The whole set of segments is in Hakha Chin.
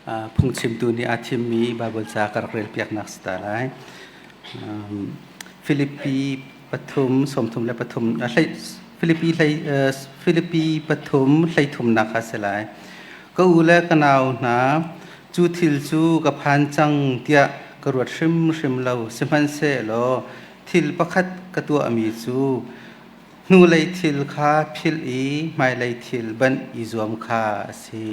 Phungchimtu nih aa thimmi Baibal ca ka rak relpiaknak si ta lai. Filipi pathum 33 Filipi hlei Filipi pathum 33nak kha si lai. Ka u le ka nau hna, cu thil cu ka phan cang tiah ka ruat hrimhrim lo. Sihmanhsehlaw thil pakhat ka tuahmi cu hnulei thil kha philh i hmailei thil banh i zuam kha a si.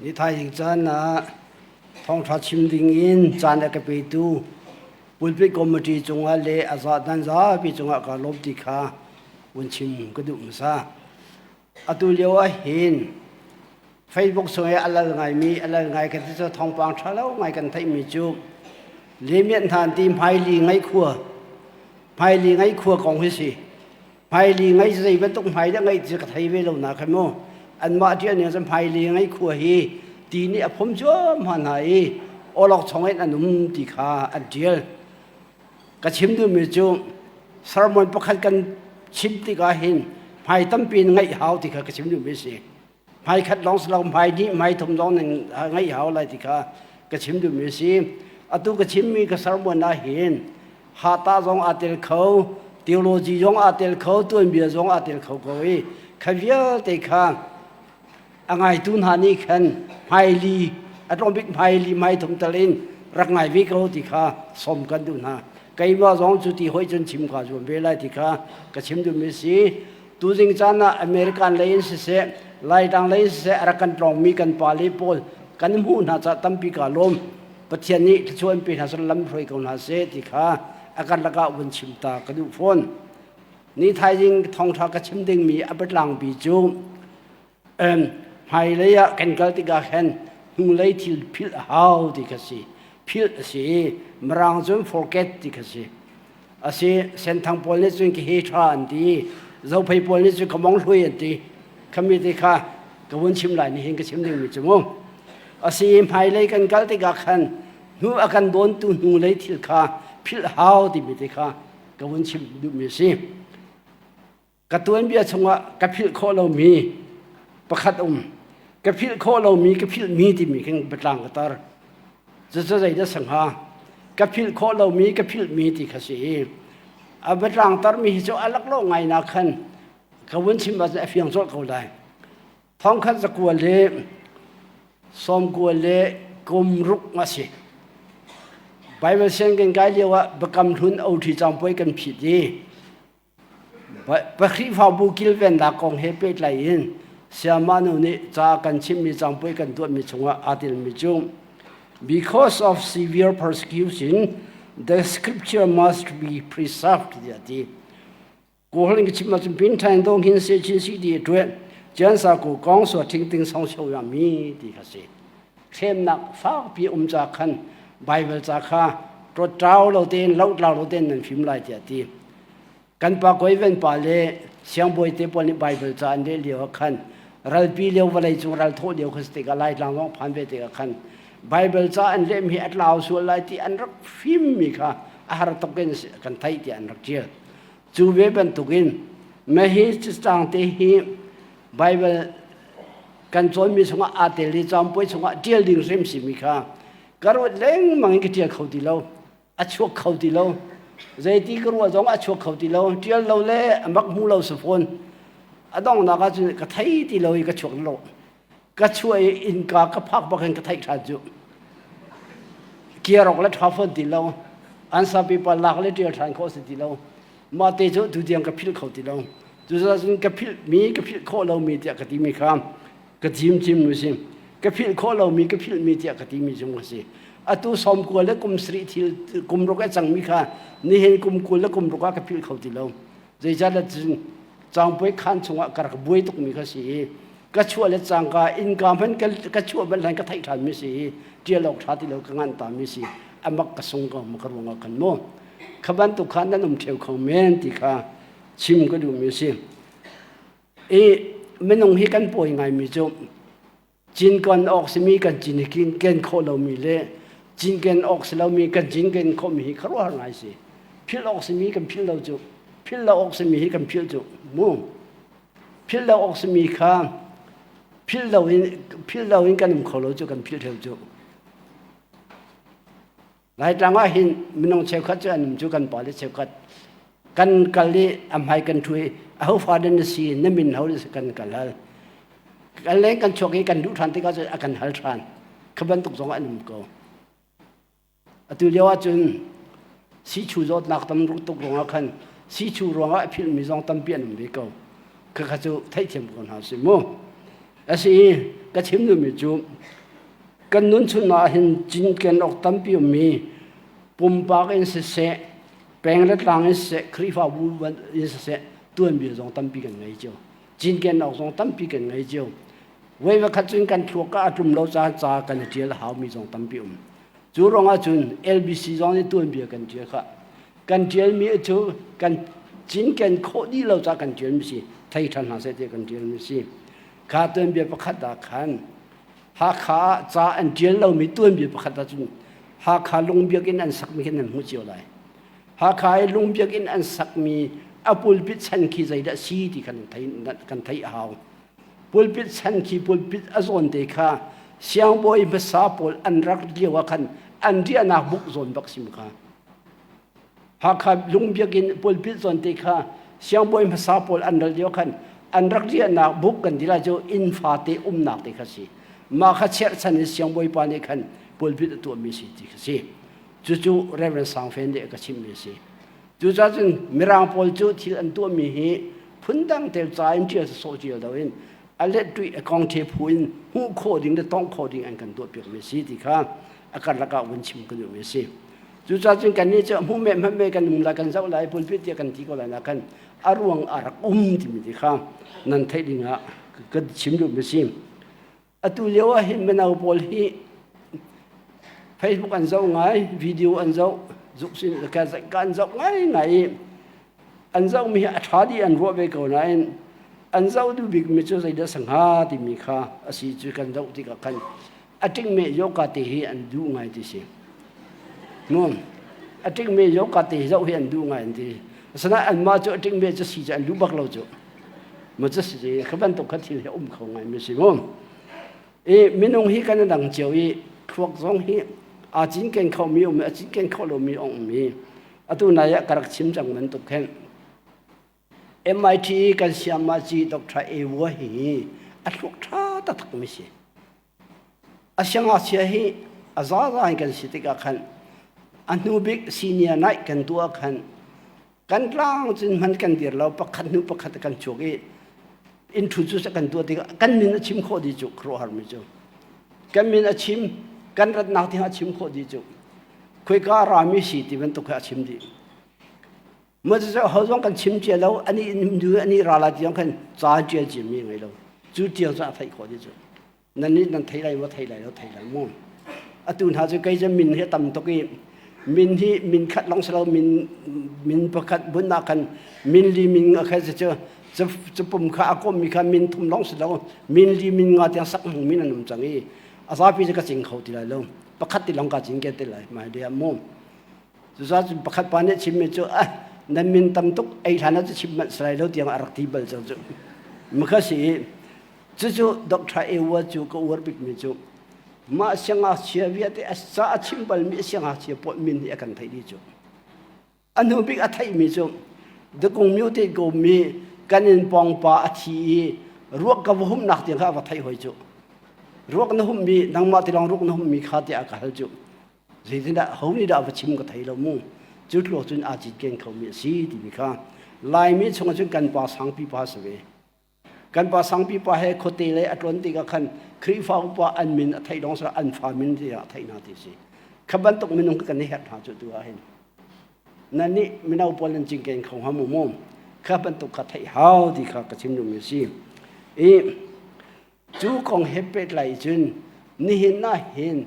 Ni thaizing caan ah thawngṭha chim ding in caan a ka petu pulpit committee cungah le a zahdan zapi cungah ka lawm ti kha vun chim ka duh hmasa. Atu lio ah hin Facebook chung i a lal ngaimi a lal ngai kan ti cu thawngpang ṭha lo ngai kan theihmi cu Lemiat hna an ti hmaili ngai khua hmaili ngai khua kong hi si. Hmaili ngei zei bantuk hmai dah ngeih ti ka thei ve lo na khan mu. Anmah ṭial ning cun hmaili ngei khua hi ti nih a phum cuahmah hna i awlok chong in an um ti kha an ṭial. Ka chim duhmi cu sermon pakhat kan chim tikah hin hmai tampi in ngaih hau ti kha ka chim duhmi a si. Hmai khat lawng si lo hmai hnih hmai thum lawng nan ngaih hau lai ti kha ka chim duhmi a si. Atu ka chimmi ka sermon ah hin hata zong aa tel kho, theology zong aa tel kho, tuanbia zong aa tel kho ko i kha vialte kha a ngaitu hna nih khan hmaili a tlawmbik hmaili hmai thum tal in rak ngai ve ko ti kha sawm kan duh hna. Keimah zong cu ti hoi cun chim kaa zuam ve lai ti kha ka chim duhmi a si. Tuzing caan ah American lei in siseh, Laitlang lei in siseh a rak kan tlawngmi kan pale pawl kan hmuh hna caah tampi kaa lawm. Pathian nih thluachuah in pe hna seh lam hruai ko hna seh ti kha a karlak ah vun chim ta ka duh fawn. Ni thaizing thawngṭha ka chim dingmi a biatlangpi cu hmailei ah kan kal tikah khan hnulei thil philh a hau ti kha si. Philh a si i Mirang cun forget ti kha si. A si Senthang pawl nih cun ka he ṭha an ti. Zophei pawl nih cun ka mong hlui an ti. Khami te kha ka vun chim lai nihin ka chim dingmi cu mu. A si i hmailei kan kal tikah khan hnu a kan dawntu hnulei thil kha philh hau timi te kha ka vun chim duhmi a si. Ka tuanbia chungah ka philh khawh lomi pakhat um. Ka philh khawh lomi ka philhmi timi khin biatlang ka tar. Cucu zeidah si hnga? Ka philh khawh lomi ka philhmi ti kha si i a biatlang tarmi hi cu a laklawh ngai nak khan ka vun chim ahcun a fiang colh ko lai. Thongkhat zakua le sawmkua le kum ruk a si. Bible sianginn kan kai lio ah biakam hlun OT cangpuai kan phit i Khrihfabu kilvennak kong he pehtlai in sayama nu nih ca kan chimmi cangpuai kan tuahmi chungah aa telmi cu Because of severe persecution, the scripture must be preserved tiah a ti. Kawl in ka chim ahcun pin ṭhain dong hin se chin si ti ṭuan jian sa ku kong sua thing ting song sio ya mi ti kha si. Hremnak fakpi um ca khan Bible ca kha ṭawṭau lo tein lotlau lo tein nan fim lai tiah a ti. Kan pa Koiven pa le siangbawi te pawl nih Bible ca an rel lio ah khan ralpi lio vawlei cung ral thawh lio kha si tikah Laitlang zong phan ve tikah khan Bible ca an lehmi a tlau sual lai ti an rak fimmi kha a har tuk in kan theih tiah an rak ṭial. Cu ve bantukin mahi cang te hi Bible kan cawnmi chungah aa tel i cawnpuai chungah ṭial ding hrim simi kha ka ruat lengmang in ka ṭial kho ti lo. A chuak kho ti lo. Zeiti ka ruah zong a chuak kho ti lo. Ṭial lo le a mak hmu lo si fawn. A donghnak ah cun ka thei ti lo i ka chuak lo. Ka chuah i innka ka phak bak in ka theih ṭhan cu. Kiarok le ṭha fawn ti lo. An sapi pa lak le ṭial ṭhan khawh si ti lo. Mah te cu tutiang ka philh kho ti lo. Cucaah cun ka philh mi ka philh khawh lomi tiah ka timi kha ka cim cim nu si. Ka philh khawh lomi ka philh mi tiah ka timi zung a si. Atu 90 le kum sarih thil kum ruk a cangmi kha nihin kum 20 le kum ruk ah ka philh kho ti lo. Zeicahtiah cun cangpuai khaan chungah ka rak buai tukmi kha si i ka chuah le cangka innka hmanh ka chuah bal hlan ka theih ṭhanmi si i ṭial awk ṭha ti lo ka nganh tami si amak ka sung ko ka ruangah khan mu kha bantuk khan nan um ṭheu kho men ti kha chim ka duhmi a si i minung hi kan pawi ngaimi cu cinken awk simi kan cin ken khawh lomi le cinken awk si lomi kan cinken khawhmi hi khuaruahhar ngai si philh awk simi kan philh lo cu philh lo awk simi hi kan philh cu mu philh lo awk simi kha philh lo in philh lo in kan um kho lo cu kan philh theo cu Laitlang ah hin minung cheukhat cu an um cu kan pale cheukhat kan kal i a hmai kan ṭhu i aho fa dah na si na min ho kan kal hal kan leng kan chuak i kan duh ṭhan tikah cun a kan hal ṭhan kha bantuk zong an um ko atu lio ah cun sichu zawtnak tam tuk ruangah khan sichu ruangah a philhmi zong tampi an um ve ko khakha cu theihthiam ko hna si mu. Asi ka chim duhmi cu kan nun chung ah hin cinken awk tampi ummi pumpak in siseh, peng le tlang in siseh, Khrihfabu in siseh, tuanbia zong tampi kan ngei cio. Cinken awk zong tampi kan ngei cio. Voi vakhat cun kan thluak ah a tlum lo caah ca kan i ṭial a haumi zong tampi um. Cu ruangah cun LBC zong nih tuanbia kan ṭial khah. Kan ṭialmi cu kan cinken khawh dih lo caah kan ṭialmi si. Thei ṭhan hna seh tiah kan ṭialmi si. Kha tuanbia pakhat ah khan Hakha ah ca an ṭial lomi tuanbia pakhat ah cun Hakha lungbiakinn an sakmi khi nan hmuh cio lai. Hakha i lungbiakinn an sakmi a pulpit chan khi zeidah si ti kan kan theih a hau. Pulpit chan khi pulpit a zawn te kha siangbawi hmasa pawl an rak lio ah khan an riahnak buk zawn bak sim kha. Hakha lungbiakinn pulpit zawn te kha siangbawi hmasa pawl an ral lio khan an rak riahnak buk kan ti lai cu inn fate umnak te kha si. Mah kha cherhchan in siangbawi pa nih khan pulpit a tuahmi si ti kha si. Cucu Reverend Sang Fen nih a ka chimhmi a si. Cucaah cun Mirang pawl cu thil an tuahmi hi phundang te ca in ṭial sawh ṭial loin a let ṭuih a kong ṭhe phu in hmuh khawh ding le tongh khawh ding an kan tuahpiakmi a si ti kha a karlak ah vun chim ka duhmi a si. Cucaah cun kannih cu hmuh me hmanh me kan um lai kan zoh lai pulpit tiah kan ti ko lai na khan a ruang a rak um timi ti kha nan theih ding ah ka chim duhmi a si. Atu lio ah hin mino pawl hi Facebook an zoh ngai, video an zoh, zuk sin ka an zoh ngai ngai i an zohmi hi a ṭha dih an ruah ve ko nain an zoh duh bikmi cu zeidah si hnga timi kha a si cu kan zoh tikah khan a ṭingme yoga te hi an duh ngai ti si. Mu a ṭingme yoga te zoh hi an duh ngai an ti. Asinain anmah cu a ṭingme cu si cu an duh bak lo cu. Ma cu si kha bantuk kha thil hi a um kho ngai mi si mu. I minung hi kan i dang cio i thluak zong hi aa cinken kho mi um i a cinken kho lomi a um i atu nai ah ka rak chim cang bantuk khin MIT kan siamah ci Dr. Ewa hi a thluak ṭha taktak mi si. A siangngakchia hi a zaza in kan si tikah khan a hnu bik senior night kan tuah khan kan tlang cun hman kan dir lo pakhat hnu pakhat kan chuak i inn ṭhu cu kan tuah tikah kan min a chim khawh dih cu khuaruahharmi cu kan min a chim kan ratnak tiang a chim khawh dih cu khoika rami si ti bantuk he a chim dih Mah cu ho zong kan chim cia lo ani in ani ra la tiang khan ca ṭial ciami ngei lo cu tiang cu a theih khawh dih cu nan nih nan thei lai maw thei lai lo thei lai mu atu hna cu kei cu min hi tam tuk i min hi min khat long si lo min min pakhat bunnak khan min li min nga kha cu cu cu pum kha a kommi kha min thum long si lo min li min nga tiang sak hmung min an um cang i a zapi cu ka cing kho ti lai lo pakhat ti long ka cing ke ti lai mai dia mu cucaah cun pakhat pa nih chimmi cu ah nan min tam tuk ei hlan ah cu chim manh si lai lo tiang a rak ti bal cang cu makha si i Cucu Dr. Ewa cu ka uar bikmi cu mah siangngakchia vialte a ca a chim balmi siangngakchia pawl min hi a kan theih dih cu. A hnu bik a theihmi cu Dakung myo te ko mi kan in pawng pa a thi i ruak ka va humnak tiang kha a va theih hoi cu. Ruak na hummi nangmah ti lawng ruak na hummi kha tiah a ka hal cu. Zeitindah ho nih dah a va chim ka thei lo mu. Cu tluk cun aa cinken khomi a si timi kha Laimi chungah cun kan pa sangpi pa si ve. Kan pa sangpi pa he khuate le a tlawn tikah khan Khrihfa upa an min a theih lawng sila an fa min tiah a theih hna ti si. Kha bantuk minung kan i herh hna cu tu ah hin. Nan nih mino pawl nan cinken kho hnga mu mu. Kha bantuk kha theih hau ti kha ka chim duhmi a si. I Cu kong he pehtlai cun nihin ah hin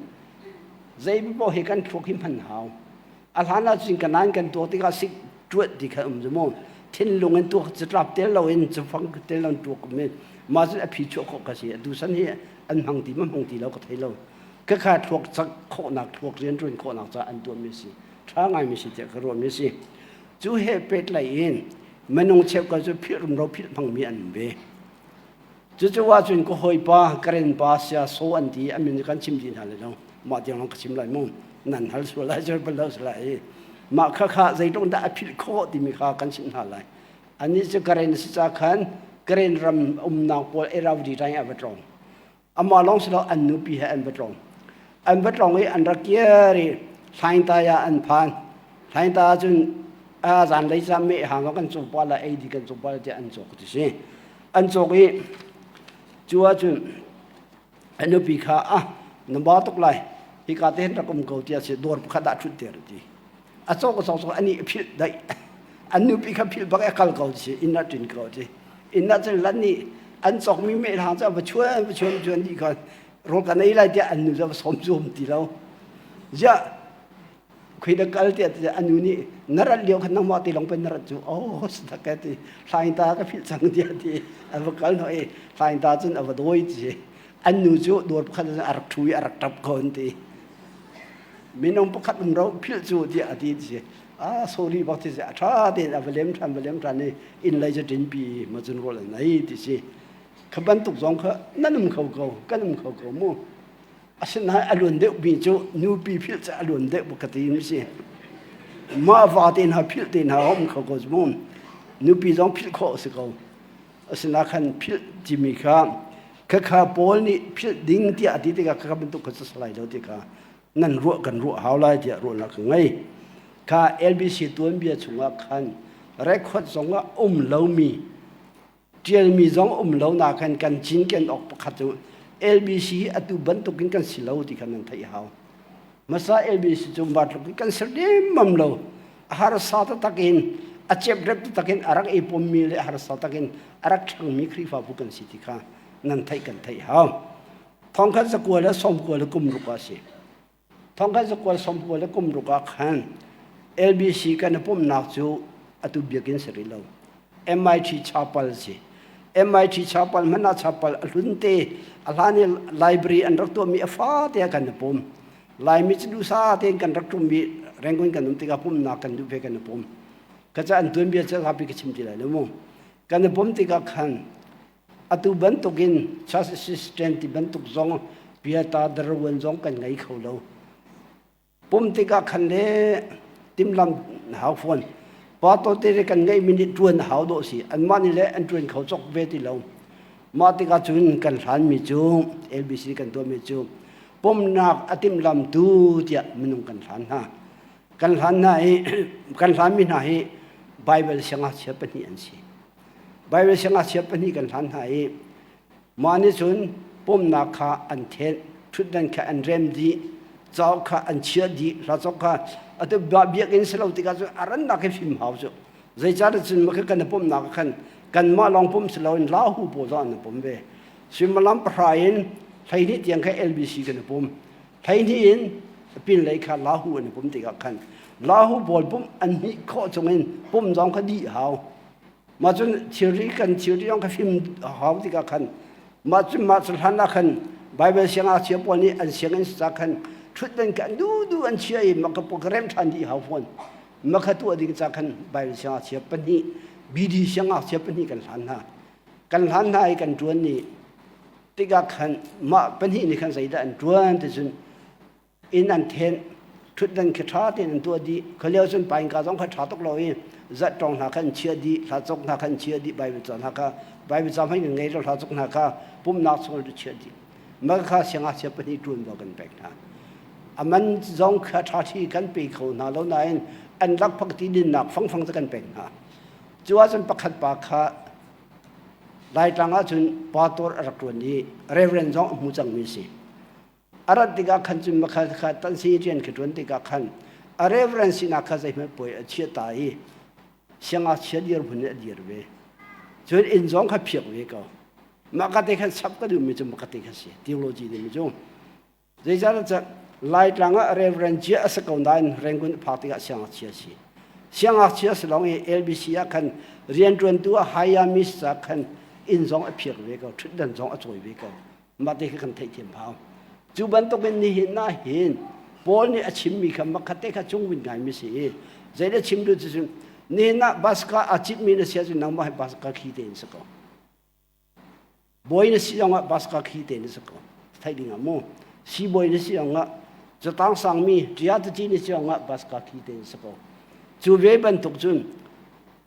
zeipaoh hi kan thluak hi hman hau. A hlan ah cun kanan kan tuak tikah sik ṭuat ti kha um cu mu. Thinlung in tuak catlap tel loin cafang tel loin tuak men mah cun a phi chuah khawh ka si. Atu san hi an hmang ti ma hmang ti lo ka thei lo. Ka kha thluak cak khawhnak thluak rianṭuan khawhnak caah an tuahmi a si. Ṭha ngaimi si tiah ka ruahmi a si. Cu he pehtlai in minung cheukhat cu philh rumro philh hmangmi an um ve. Cucu ahcun ka hawipa Karen pa sia so an ti a min kan chim dih hna lai lo mah tiang lawng ka chim lai mu nan hal sual lai sual bal lo si lai mah kha kha zeitluk dah a philh khawh timi kha kan chimh hna lai anih cu Karen si ca khan Karen ram umnak pawl Irrawaddy rai a va tlawng amah lawng si lo an nupi he an va tlawng an va tlawng i an rak kir i Hlaingtai ah an phan Hlaingtai ah cun a zanlei ca meh hang kan cawk pa la ei di kan cawk pa la tiah an cawk ti si an cawk i. Cu ahcun a nupi kha ah na ba tuk lai hika te hin rak um ko tiah si dawr pakhat ah ṭhut ter ti. A cawk a cawk cawk ani a philh daih. An nupi kha philh bak a kal ko ti inn ah ṭin ko ti. Inn ah cun lan nih an cawkmi meh hlang cu a va chuan va chuan chuan dih khan rawl kan ei lai tiah an nu cu a va sawm zuam ti lo. Ziah Khui na kal tiah a nu nih na rat lio khan nangmah te lawng pen na rat cu oh tak ka ti hlaing ta ka philh cang tiah ti a va kal hno i hlaing ta cun a va dawi ti an nu cu dawr pakhat a rak ṭhu i a rak ṭap ko an ti minung pakhat um ro philh cu tiah a ti ti ah sorry bak ti a ṭha tein a va lem ṭhan va lem ṭhan i inn lei cu ṭinpi ma cun rawl an ei ti si kha bantuk zong kha nan um kho ko kan um kho ko mu Asinain a luan deuhmi cu nupi philh cu a luan deuh ka ti mi si. Mah va te hna philh te hna um kho ko mu. Nupi zong philh khawh a si ko. Asinain khan philh timi kha khakha Paul nih philh ding tiah a ti tikah khakha bantuk kha si lai lo ti kha nan ruah kan ruah hau lai tiah ruahnak ka ngei. Kha LBC tuanbia chungah khan record zongah um lomi ṭialmi zong um lo nakin kan cinken awk pakhat cu LBC atu bantukin kan si lo ti kha nan theih hau. Hmasa LBC cu bantuk in kan ser demmam lo. A harsa taktak in a ceprep taktak in a rak i pommi le harsa takin a rak ṭhangmi Khrihfabu kan si ti kha nan theih kan theih hau. Thongkhat zakua le sawmkua le kum ruk ah a si. Thongkhat zakual sawmkua le kum ruk ah khan LBC kan i pumhnak cu atu biakinn si rih lo. MIT chapel si. MIT chapel hmanh ah chapel a hlun te a hlan i library an rak tuahmi a fate ah kan i pum. Laimi cu duhsa tein kan rak ṭummi Rangoon kan um tikah pumhnak kan duh ve kan i pum. Ka ca an tuanbia cu zapi ka chim ti lai lo mu. Kan i pum tikah khan Atu bantukin church assistant ti bantuk zong piata darawan zong kan ngei kho lo. Pum tikah khan le timlam hau fawn. Pa to te kan ngeih mi nih ṭuan hau dawh si. Anmah nih le an ṭuan kho cok ve ti lo. Mah tikah cun kan hlan mi cu LBC kan tuah mi cu pumnak a timlam tu tiah minung kan hlan hna. Kan hlan hna i kan hlan mi hna hi Bible siangngakchia pahnih an si. Baibal siangngakchia pahnih kan hlan hna i mah nih cun pumnak kha an thenh, ṭhutdan kha an rem dih, cauk kha an chiah dih, hla cauk kha atu biakinn si lo tikah cun a rannak hi fim hau cu. Zeicahtiah cun mah kan i pumhnak ah khan kanmah lawng pumh si loin lahu pawl zong an i pum ve. Suimilam pahra in 12 tiang kha LBC kan i pum. 12 in pinlei kha lahu an i pum tikah khan lahu pawl pumh an hnih khawh chungin pum zong kha dih hau. Mah cun thilri kan thilri zong kha fim hau tikah khan mah cun mah cu hlan ah khan Baibal siangngakchia pawl nih an sianginn ca khan ṭhutdan kha an duhduh an chia i mah ka rem ṭhan dih hau fawn. Mah kha tuah ding ca khan Baibal siangngakchia pahnih BD siangngakchia pahnih kan hlan hna. Kan hlan hna i kan ṭuan ni tikah khan mah pahnih nih khan zeidah an ṭuan ti cun inn an thenh ṭhutdan khi ṭha tein an tuah dih khualio cun paingka zong kha ṭha tuk lo i zatṭong hna kha an chiah dih hla cawk hna kha an chiah dih Bible ca hna kha Bible ca hmanh kan ngei lo hla cawk hna kha pumhnak chung an chiah dih mah kha siangngakchia pahnih ṭuanvo kan pek hna a man zong kha ṭha ṭhi kan pe kho hna lo nain an lakphak ti dinnak fangfang cu kan pek hna cu ahcun pakhat pa kha Laitlang ahcun pastor a rak ṭuan i reverend zong a hmu cangmi a si A rat tikah khan cun makha kha tansi rian kha ṭuan tikah khan a reverend sinak kha zeihmanh puai a chiah ta i siangngakchia dirhmun in a dir ve. Cun inn zong kha phiak ve ko. Mah ka te khan sap ka duhmi cu mah ka te kha si theology timi cu. Zeicahtiah Laitlang ah reverend cia a si ko nain Rangoon phak tikah siangngakchia a si. Siangngakchia si lawng i LBC ah khan rianṭuantu a haya miss ca khan inn zong a phiak ve ko, ṭhutdan zong a cawi ve ko. Mah te kha kan theihthiam hau. Cu bantukin nihin ah hin Paul nih a chimmi kha makhat te kha cungvin ngaimi si i zeidah chim duh cu nihin ah baska aa citmi na si ahcun nangmah hi baska khi tein si ko. Bawi na si zongah baska khi tein si ko. Theih ding ah mu. Siibawi na si zongah catang sangmi ṭia taci na si zongah baska khi tein si ko. Cu ve bantuk cun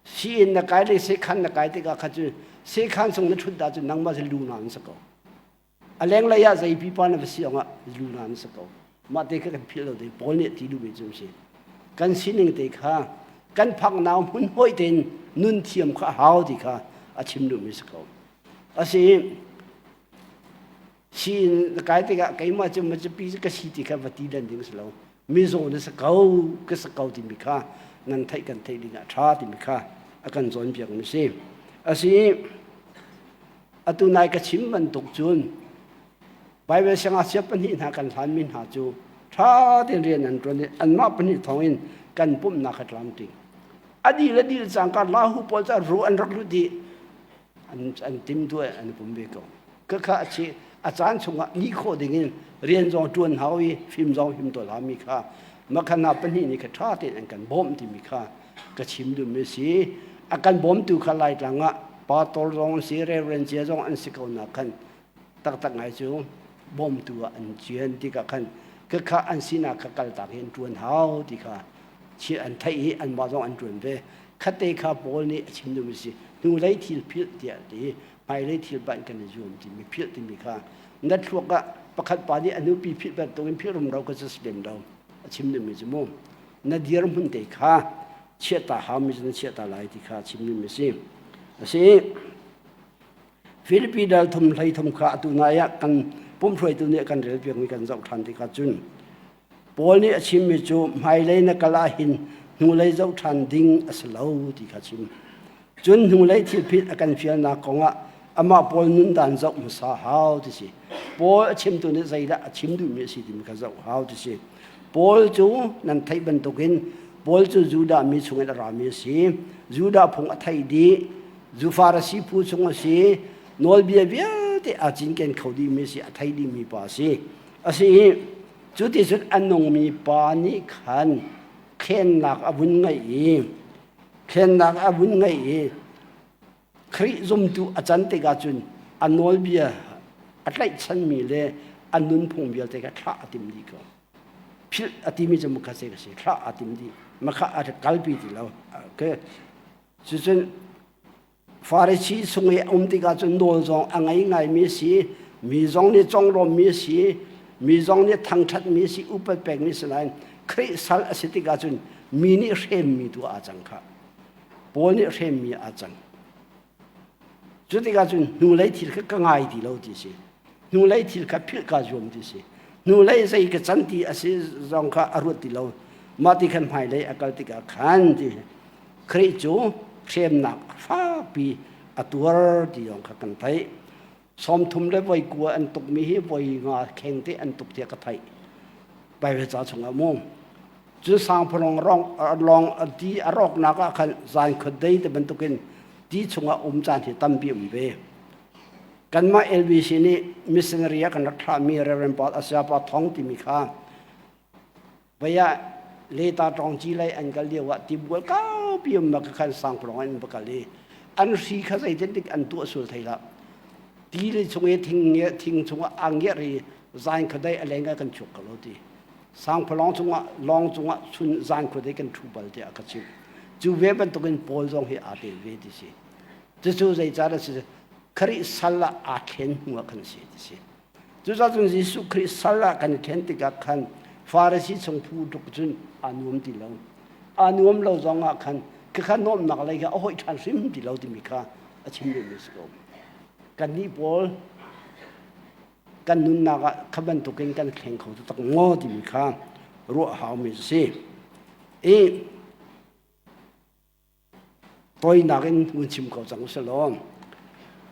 Sii-inn na kai le sekhan na kai tikah kha cu sekhan chung na ṭhut ahcun nangmah cu lu na an si ko. A lenglei ah zei pipa na va si ah lu na an si ko. Mah te kha kan philh lo te Paul nih a ti duhmi cu a si. Kan sining te kha kan phaknak hmun hawih tein nun thiam kha a hau ti kha a chim duhmi si ko. A si. Sii na kai tikah keimah cu mizapi ka si ti kha va ti len ding si lo. Mizaw na si ko, ka si ko timi kha nan theih kan theih ding ah ṭha timi kha a kan cawnpiak mi si. Asi atu nai ka chim bantuk cun Baibal siangngakchia pahnih hna kan hlanmi hna cu ṭha tein rian an ṭuan i anmah pahnih thawngin kan pumhnak kha tlamtling. A dil a dil cangka lahu pawl cu ru an rak lut i an tim tu an pum ve ko. Khakha a chi a caan chungah ni khawh dingin rian zong ṭuan hau i fim zong him tawl hami kha makhana pahnih nih kha ṭha tein an kan bawmh timi kha ka chim duhmi a si. A kan bawmtu kha Laitlang ah pastor zong an si, reverend cia zong an si ko nak khan taktak ngai cu bawmtu ah an cian tikah khan khakha an sinak kha kaltak hi an ṭuan hau ti kha an theih i anmah zong an ṭuan ve. Khatte kha Paul nih a chim duhmi si hnulei thil philh tiah a ti hmailei thil banh kan i zuam timi philh timi kha na thluak ah pakhat pa nih a nupi philh bantukin philh rumro ka si lem lo a chim duhmi cu mu na dirhmun te kha chiahta haumi cu na chiahta lai ti kha chim duhmi si a si. Filipi dal thum hlei thum kha atu nai ah kan pumhruaitu nih kan relpiakmi kan zoh ṭhan tikah cun Paul nih a chimmi cu hmailei na kal ahhin hnulei zoh ṭhan ding a si lo ti kha chim. Cun hnulei thilphit a kan fialnak kongah amah Paul nundan zoh hmasa hau ti si. Paul a chimtu nih zeidah a chim duhmi a si timi kha zoh hau ti si. Paul cu nan theih bantukin Paul cu Judah mi chungin a rami a si. Judah phung a theih dih. Zu Farasi phu chung a si. Nawlbia vialte aa cinken kho dihmi a si, a thei dihmi pa a si. A si i cuticun a nungmi pa nih khan thlennak a vun ngeih i thlennak a vun ngeih i Khrih zumtu a can tikah cun a nawlbia a tlaihchanmi le a nunphung vialte kha thlah a tim dih ko. Philh a timi cu mukha se ka si thlah a tim dih makha a kalpi ti lo. Okay. Cucun Farasi chung i a um tikah cun nawl zong a ngei ngaimi a si, mi zong nih conglawmmi a si, mi zong nih thangṭhatmi a si, upat pekmi a si nain Khrih sal a si tikah cun mi nih hremmi tu aa cang khah. Paul nih hremmi aa cang. Cu tikah cun hnulei thil kha ka ngai ti lo ti si. Hnulei thil kha philh kaa zuam ti si. Hnulei zei ka can ti a si zong kha a ruat ti lo. Mah ti khan hmailei a kal tikah khan ti Khrih cu hremnak fakpi a tuar ti zong kha kan theih. 30 le voi kua an tukmi hi voi nga kheng te an tuk tiah ka theih. Baibal ca chungah mu. Cu sangphalawng rong lawng ti a rawknak ah khan zan khuadei te bantukin ti chungah um caan hi tampi um ve. Kanmah LBC nih missionary ah kan rak thlahmi Reverend Paul Asiapa Thong timi kha Vei ah leta ṭawngci lei an kal lio ah tibual kaupi um ka khan sangpalawng an va kal i an hri kha zeitintik an tuah sul thei lah. Ti le chung i thing thing chungah aa ngiar i zain khuadei a leng ah kan chuak ko lo ti. Sangpalawng chungah lawng cungah chun zan khuadei kan ṭhu bal tiah a ka chimh. Cu ve bantukin Paul zong hi aa tel ve ti si. Cucu zeicahdah si Khrih sal ah aa thlen hnu ah khan si ti si. Cucaah cun Jesuh Khrih sal ah kan i ṭhen tikah khan Farasi chung phu tluk cun aa nuam ti lo. Aa nuam lo zong ah khan khakha nuamhnak lei kha a hoih ṭhan hrim ti lo timi kha a chim duhmi a si ko. Kannih pawl kan nunnak ah kha bantukin kan thleng kho taktak maw timi kha ruah haumi a si. I Tawinak in vun chim ko cang usih law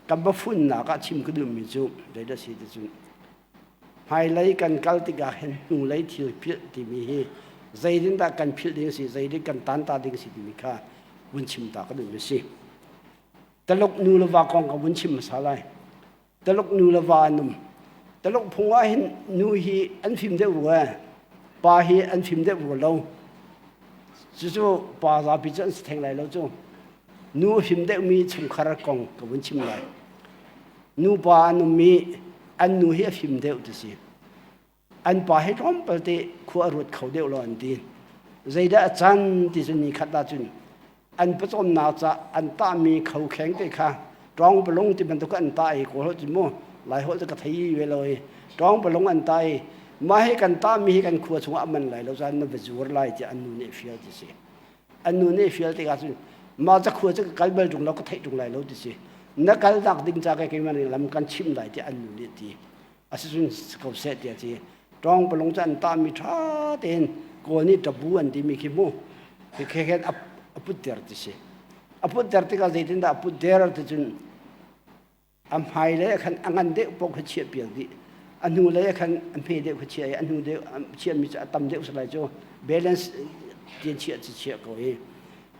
kan va funnak ah chim ka duhmi cu zeidah si ti cun hmailei kan kal tikah hin hnulei thil philh timi hi zeitindah kan philh ding si zeitin kan tanta ding si timi kha vun chim ta ka duhmi si. Taluk nu le va kong ka vun chim hmasa lai. Taluk nu le va an um. Taluk phung ah hin nu hi an fim deuh rua, pa hi an fim deuh rua lo. Cucu pa zapi cu an si theng lai lo cu. Nu fim deuhmi chungkhar kong ka vun chim lai. Nu pa an um i an nu hi a fim deuh ti si. An pa hi tlawmpal te khua a ruat kho deuh lo an ti. Zeidah a can ti cu ni khat ahcun an pawcawmnak ca an tahmi kho kheng te kha ṭawng palung ti bantuk an tah i kawl holh cu mu lai holh cu ka thei ve lo i ṭawng palung an tah i mah hi kan tahmi hi kan khua chungah a man lai lo caan na va zuar lai tiah an nu nih a fial ti si. An nu nih a fial tikah cun mah ca khua cu ka kal bal ṭung lo ka theih ṭung lai lo ti si. Na kalnak ding ca ke keimah nih lam kan chimh lai tiah an nu nih a ti. A si cun si ko seh tiah a ti. Ṭawng palung cu an tahmi ṭha tein Kawl nih ṭabu an timi khi mu khi khen a putter ti si. A putter tikah zeitindah a putter ti cun a hmailei ah khan a ngan deuh paoh kha chiahpiak dih. A hnulei ah khan a hme deuh kha chiah i a hnu deuh chiahmi cu a tam deuh si lai cu balance tian chiah cu chiah ko i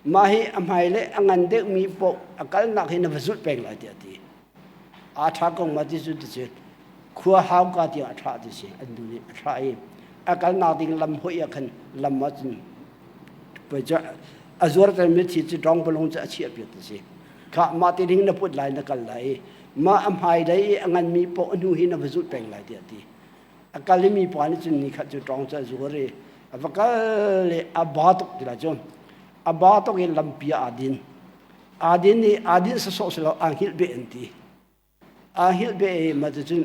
mah hi a hmailei a ngan deuhmi paoh a kalnak hi na va zulh peng lai tiah a ti. Aa ṭha ko ma ti cu ti si. Khua hauka tiang a thlah ti si. An nu nih a thlah i a kalnak ding lam hoih ah khan lam ah cun a zuartermi thi cu ṭawngpalung cu a chiahpiak ti si. Khah mah ti ding na put lai na kal lai i mah a hmailei i a nganmi paoh a hnu hi na va zulh peng lai tiah a ti. A kal i mi pa nih cun ni khat cu ṭawng cu a zuar i a va kal i a ba tuk ti lai cu. A ba tuk i lampi ah aa din. Aa din i aa din sawsawh si lo aa hngilh beh an ti. Aa hngilh beh i mah cucun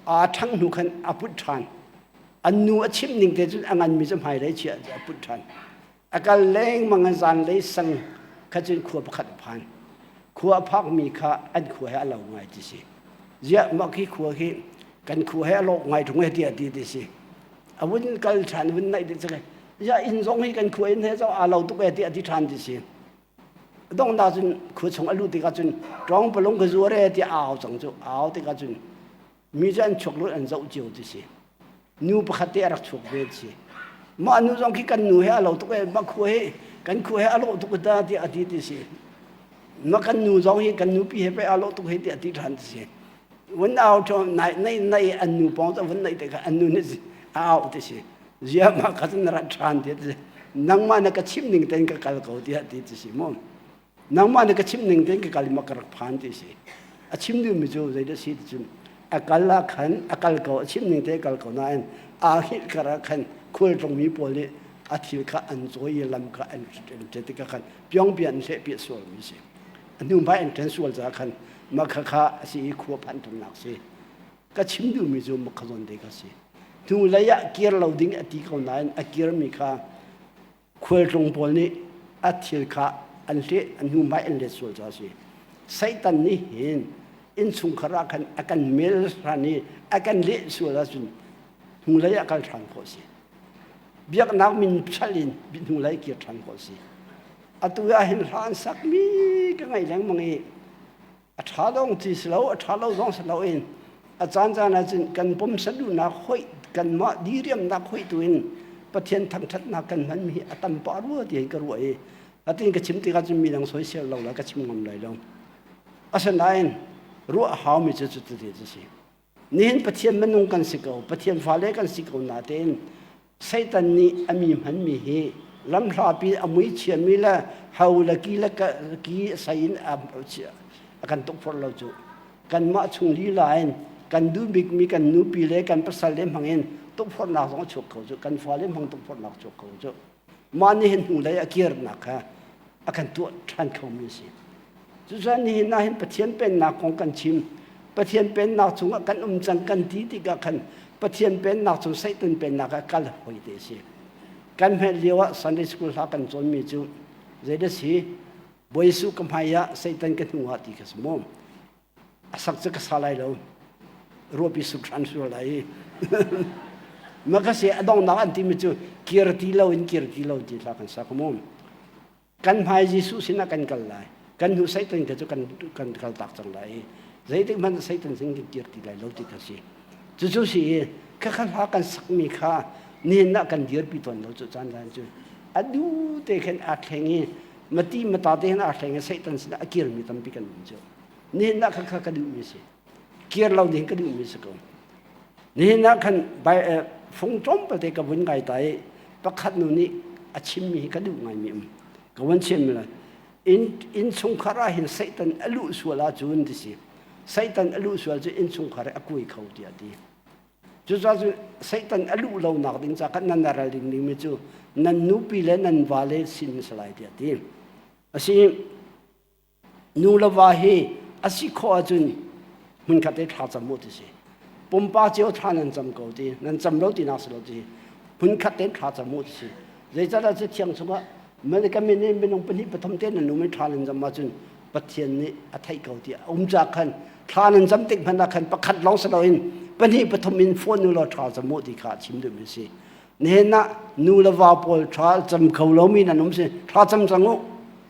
aa ṭhangh hnu khan a put ṭhan. An nu a chimh ning te cun a nganmi cu hmailei chiah a put ṭhan. A kal lengmang in zanlei sang kha cun khua pakhat a phan. Khua a phakmi kha an khua he a lo ngai ti si. Ziah mah khi khua khi kan khua he a lawh ngai ṭung he tiah ti ti si. A vun kal ṭhan vun naih ding cang. Ziah inn zong hi kan khua inn he zong aa lo tuk e tiah a ti ṭhan ti si. Donghnak cun khua chung a luh tikah cun ṭawng palung ka zuar e tiah a au cang cu. A au tikah cun mi cu an chuak lut an zoh cio ti si. Nu pakhat te a rak chuak ve ti si. Mah nu zong khi kan nu he a lo tuk e, mah khua he kan khua he a lawh tuk ta tiah a ti ti si. Mah kan nu zong hi kan nupi he pei a lawh tuk he tiah a ti ṭhan ti si. Vun au ṭho nai nai nai an nu pawng cu vun naih te kha an nu nih a au ti si. Ziah mah kha cun na rat ṭhan tiah ti si. Nangmah na ka chimh ning tein ka kal ko tiah ti ti si mu. Nangmah na ka chimh ning tein ka kal i ma ka rak phan ti si. A chim duhmi cu zeidah si ti cun a kal ah khan a kal ko a chimh ning te kal ko nain aa hngilh kar ah khan khualtlungmi pawl nih a thil kha an cawi i lam kha an ṭe tikah khan pyongpian an hlehpiah sualmi si. A hnu hmai an ṭhen sual caah khan mah kha kha a si i khua phanh ṭhannak si. Ka chim duhmi cu mah kha zawn te kha si. Hnulei ah kir lo ding a ti ko nain a kirmi kha khualtlung pawl nih a thil kha an hleh an hnu hmai an let sual caah a si. Satan nih hin innchungkhar ah khan a kan mel hran i a kan leh sual ahcun hnulei ah kal ṭhan khawh a si. Biaknak min chalh in hnulei kir ṭhan khawh a si. Atu ah hin hla an sakmi ka ngaih lengmang i a ṭha dong ti si lo, a ṭha lo zong si loin a caancaan ahcun kan pumsa duhnak hoih kanmah diriamnak hoih tu in Pathian thangṭhatnak kan hmanmi hi a tam pah rua ti ka ruah i atin ka chim tikah cun midang soisel lo la ka chim ngam lai lo. Asinain ruah a haumi cu cuti cu si. Nihin Pathian minung kan si ko, Pathian fale kan si ko natein Satan nih a mi hmanmi hi lamhlapi a mui chiami le ho le ki le ki sei in a kan tukforh lo cu. Kanmah chung lila in kan duh bikmi kan nupi le kan pasal le hmang in tukforhnak zong a chuak kho cu. Kan fale hmang tukforhnak chuak kho cu. Mah nih hin hnulei a kirnak kha a kan tuah ṭhan khomi a si. Cucaah nihin ah hin Pathian Pennak kong kan chim. Pathian Pennak chungah kan um cang kan ti tikah khan Pathian Pennak cu Satan Pennak ah kal hoi te a si. Kan hmet lio ah Sunday School hla kan cawnmi cu zeidah si? Bawi Jesuh ka hmai ah Satan ka hnu ah ti kha si mu. A sak cu ka sa lai lo. Ruahpi suk ṭhan sual lai. Mah ka si a donghnak an timi cu kir ti lo in kir ti lo ti hla kan sak mu. Kan hmai Jesuh sinah kan kal lai. Kan hnu Satan kha cu kan kan kal tak cang lai. Zeitik hmanh Satan sin kan kir ti lai lo ti kha si. Cucu si i khakha hla kan sakmi kha nihin ah kan dirpi tawn lo cu caan caan cu a du te khin aa thleng i mati mata te hin aa thleng i Satan sinah a kirmi tampi kan um cu. Nihin ah khakha ka duhmi si. Kir lo ding ka duhmi si ko. Nihin ah khan fung tlawmpal te ka vun ngai ta i pakhat nu nih a chimmi hi ka duh ngaimi um. Ka vun chim lai. Inn innchungkhar ah hin Satan a luh sual ahcun ti si. Satan a luh sual cu innchungkhar a kuai kho tiah ti. Cucaah cu Satan a luh lonak ding ca khan nan ral ding dingmi cu nan nupi le nan vale sin si lai tiah ti. Asi Nu le va hi a si khawh ahcun hmunkhat i thla cam u ti si. Pumpa cio thla nan cam ko ti, nan cam lo tinak si lo ti. Hmunkhat tein thla cam u ti si. Zeicahtiah cu thiang chungah man ka min in minung pahnih pathum te nan um i thla nan cam ahcun. Pathian nih a theih ko ti a um ca khan thla nan cam tik hmanh ah khan pakhat lawng si loin pahnih pathum in phone u law tha cam u ti kha a chim duhmi a si. Nihin ah nu le va pawl tha cam kho lomi nan um si tha cam cang u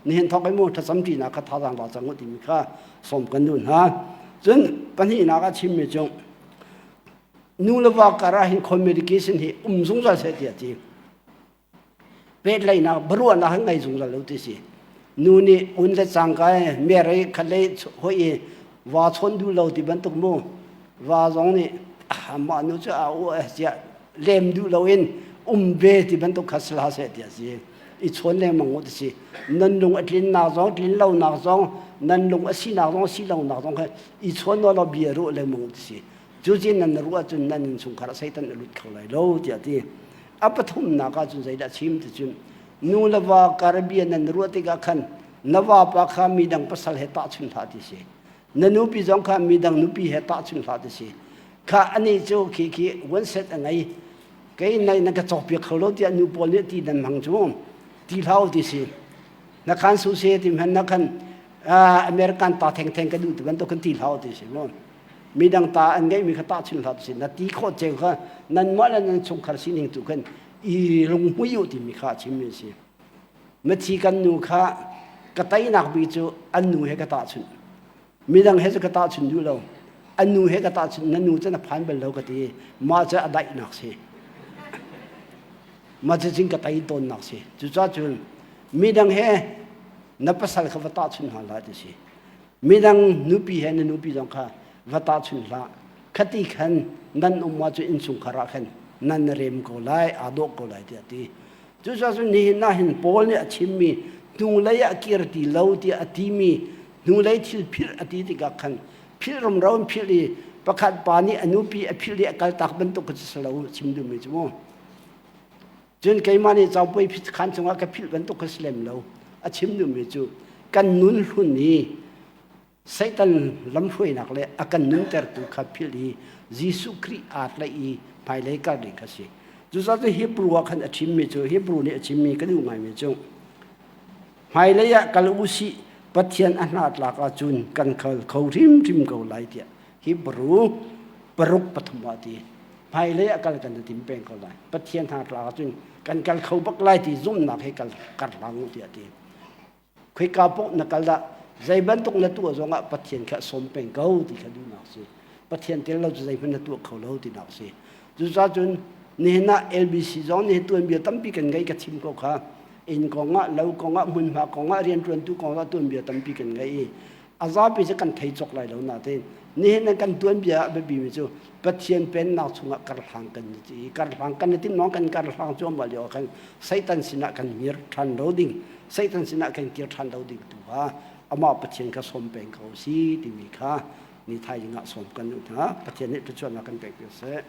nihin thawk in mu thlacam ṭinak kha thazaang la cang u timi kha sawm kan duh hna. Cun pahnihnak a chimmi cu nu le va kar ah hin communication hi um zungzal seh ti a ti. Pehtlaihnak biaruahnak hi ngei zungzal lo ti si. Nu nih un le cangka mere khat le hoi i va chawn duh lo ti bantuk mu. Va zong nih mah nu cu a u tiah lem duh loin um ve ti bantuk kha si hlah seh ti a si. I chawn lengmang u ti si. Nan lung a tlinnak zong tlin lonak zong nan lung a sinak zong si lonak zong kha i chawn law bia ruah lengmang u ti si. Cucin nan ruah cun nan innchungkhar ah Satan a lut kho lai lo tiah a ti. A pathumnak ah cun zeidah chim ti cun nu le va kar bia nan ruah tikah khan na vapa kha midang pasal he tahchun hlah ti si. Na nupi zong kha midang nupi he tahchun hlah ti si. Kha ani cu khi khi one set a ngei. Kei nai na ka cawkpiak kho lo tiah nu pawl nih ti nan hmang cu ti hlah ti si. Na khan su se ti hman na khan American ta theng theng ka duh ti bantuk kan ti hlah ti si mu. Midang ta an ngeihmi kha tahchun hlah ti na ti khawh ceu kha nanmah le nan chungkhar sining tu khan i lunghmui u timi kha a chimmi a si. Mithi kan nu kha ka teinak bik cu an nu he ka tahchunh. Midang he cu ka tahchun duh lo. An nu he ka tahchun na nu cu na phan bal lo ka ti. Mah cu a daihnak si. Mah cu cin ka tei tawnnak si. Cucaah cun midang he na pasal kha va tahchun hna hlah ti si. Midang nupi he na nupi zong kha va tahchun hlah. Khati khan nan um ahcun innchungkhar ah khan nan rem ko lai, aa dawh ko lai tiah a ti. Cucaah cun nihin ah hin Paul nih a chimmi hnulei ah kir ti lo tiah a timi hnulei thil philh a ti tikah khan philh rumro in philh i pakhat pa nih a nupi a philh i a kaltak bantuk kha si lo chim duhmi cu mu. Cun keimah nih cawpuai khan cungah ka philh bantuk ka si lem lo. A chim duhmi cu kan nun hlun i Satan lamhruainak le a kan nuntertu kha philh i Jesuh Khrih aa tlaih i hmailei kal ding kha si. Cucaah cu Hebrew ah khan a chimmi cu Hebrew nih a chimmi ka duh ngaimi cu hmailei ah kal u sih Pathian a hnatlak ahcun kan kal kho hrimhrim ko lai tiah Hebrew 6:3 ah ti. Hmailei ah kal kan i tim peng ko lai. Pathian hna tlak ahcun kan kal kho bak lai ti zumhnak he kal kar hlang u tiah a ti. Khoika paoh na kal dah zei bantuk na tuah zongah Pathian kha sawm peng ko ti kha duhnak si. Pathian tel lo cu zeihmanh na tuah kho lo tinak si. Cucaah cun nihin ah LBC zong nih tuanbia tampi kan ngei ka chim ko kha. Inn kongah, lo kongah, hmunhma kongah, rianṭuantu kongah tuanbia tampi kan ngei i a zapi cu kan thei cawk lai lo natein nihin ah kan tuanbia ah biapi mi cu Pathian pennak chungah karhlang kan i karhlang kan i timh kan karhlang cuahmah lio ah khan Satan sinah kan mir ṭhan lo ding Satan sinah kan kir ṭhan lo ding tu kha amah Pathian kha sawm peng ko si timi kha ni thaizing ah sawm kan duh hna Pathian nih thluachuahnak kan pek seh.